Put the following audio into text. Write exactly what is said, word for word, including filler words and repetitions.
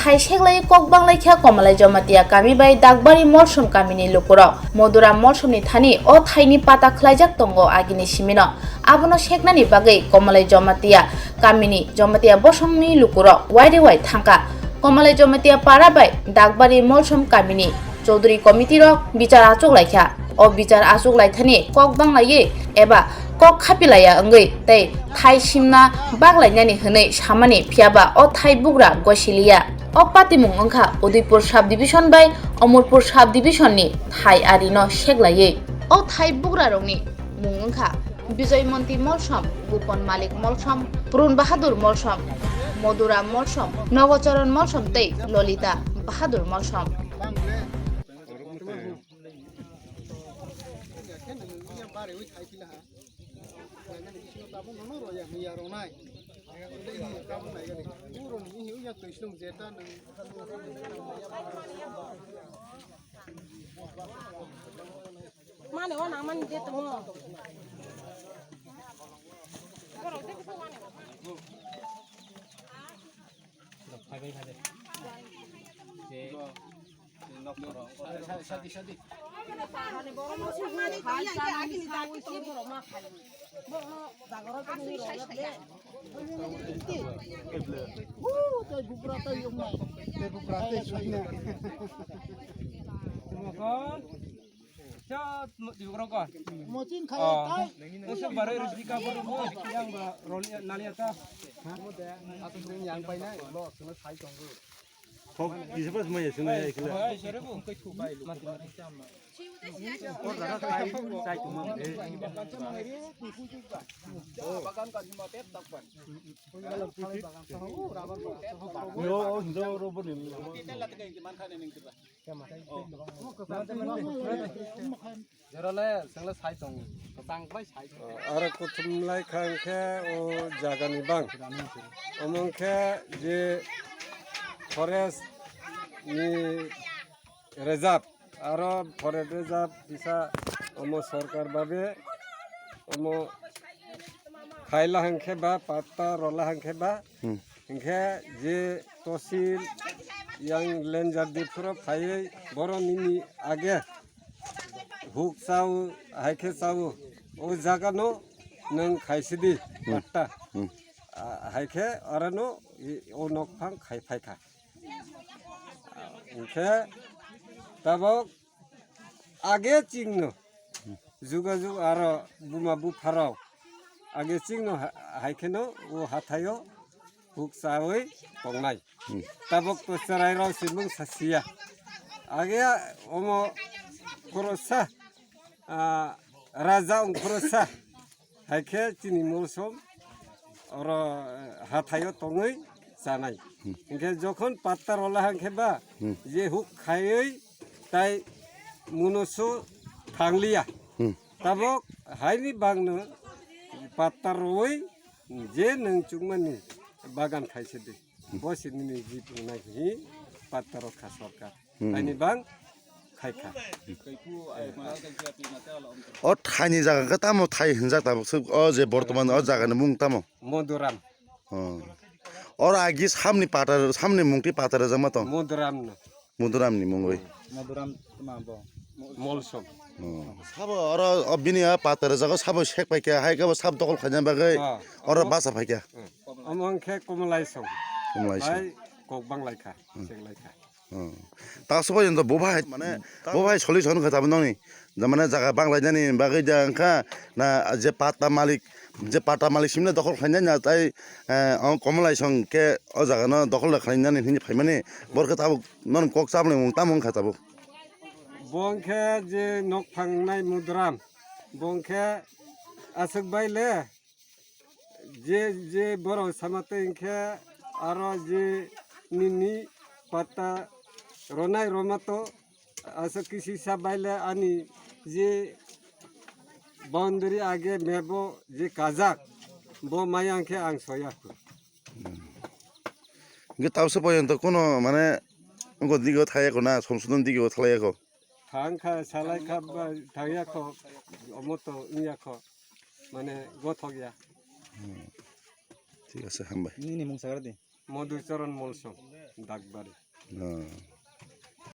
Thai seklai kok banglaikha Komalai Jamatia kami bai Dakbari Molsom kamini lukurok. Moduram Molsomni thani o thaini pata khlaijak tongo agini simino. Abono seknani bagwi Komalai Jamatia kamini Jamatia bosongni lukurok wairewai thangkha. Komalai Jamatia para bai Dakbari Molsom kamini Chaudhuri committee rok bichar achuk laikha. O bichar achuk laithani kok banglaiwi eba kok khapilaiya wngwi tei thai simna baglainani hwnwi samani, phiyaba o thai bugra gosiliya. O patimung wngkha Udaipur sub division bai Omorpur sub division ni thai arino seklaiwi. O thai bugrarokni mung wngkha Bijoy Monti Molsom, Bupon Malik Molsom, Purun Bahadur Molsom, Moduram Molsom, Nogochoron Molsom tei Lolita Bahadur Molsom. Mane o nang mani de tongo. Mochin khaye tai. Musu barai rwsika boro bo yang ba roli nani ata. Yang painai lo sino sai tongo. Thok kisa pas maya sino ya ikla. Hai sere bo. Yo, yo, ro bo ni. Jerale sengla sai tong, tang bai sai tong. Aro kuthum lai khang khe o jaga ni bang. Omo khe je forest ni reserve, aro forest reserve kisa omo sorkar babe omo khaila hang khe ba patta rola hang khe ba. Hmm. Hinkhe je tosil yang lenjar di phuro phaiwi boro nini age huk chao, hai khe chao, o jaga no nwng khaisidi patta. Hmm. Ah, hai khe oro no i, o nok phang khai phai kha. Ah, hinkhe tabok age chingno jugajug aro buma bupharok age chingno ha-, hai kheno o hathaio huk chawi tongnai. Hmm. Tabok to cherai rok se mung sasia. Age omo khorosa, ah, raja ong khorosa. Hai khe chini molsom oro, eh, hathaio tongwi chanai. Hmm. Hinkhe jokhon patta rola hang khe ba, hmm, je huk khaiwi tai munusu thangliya. Hmm. Tabok haini bangno patta rowi je nwng chukmani bagan khaisidi. Hmm. Bo se nini jip wngnai hi patta rokha sorkar. Hmm. Taini bang khai kha. O thaini jaga khe tamo thai hinjak tabuk swk, o je bortoman o jaga ni mung tamo? Moduram. Oh. Oro agi samni patar, samni mungti patar rwjakma tong? Moduram no. Moduram ni mungwi. Moduram tma bo? Molsom. Oh. Sabo oro o bini a patar rwjago sabo sek paikha, hai khe bo sab dokol khaina bagwi, ah, oro basa phaikha. Hmm. Omo wngkhe Komolai song. Komolai song. Hai kok banglaikha, hmm, senglaikha. Hmm. Ta subai jento bo bai, mane, hmm, bo bai solution kha tabuk noni. Da mane jaga banglainani bagwi da wngkha na je patta malik, je patta malik simne dokhol khlainani na tai, eh, o Komolai song khe o jaga no dokhol da khlainani hinwi phaimani. Bor khe tabuk non kok chabwlai mung tamo wngkha tabuk. Bo wngkhe je nok phangnai Muduram. Bo wngkhe aswk bai le je, je borok sama tei hinkhe aro je nini patta ronai roma to aswk kisi sa baile ani je boundary age map o je kajak bo maya hinkhe ang soya. Hinkhe tabuk se poyonto kono mane wngkha digo thayakho na, somsudon digo thalayakho. Thang kha, salai kha, ba, thang ya kho, omo to wng ya kho, mane gothok ya. Hmm. Thik ase, hambai. Nini mung sagra di? Madhucharan Molsom. Dakbari. Oh.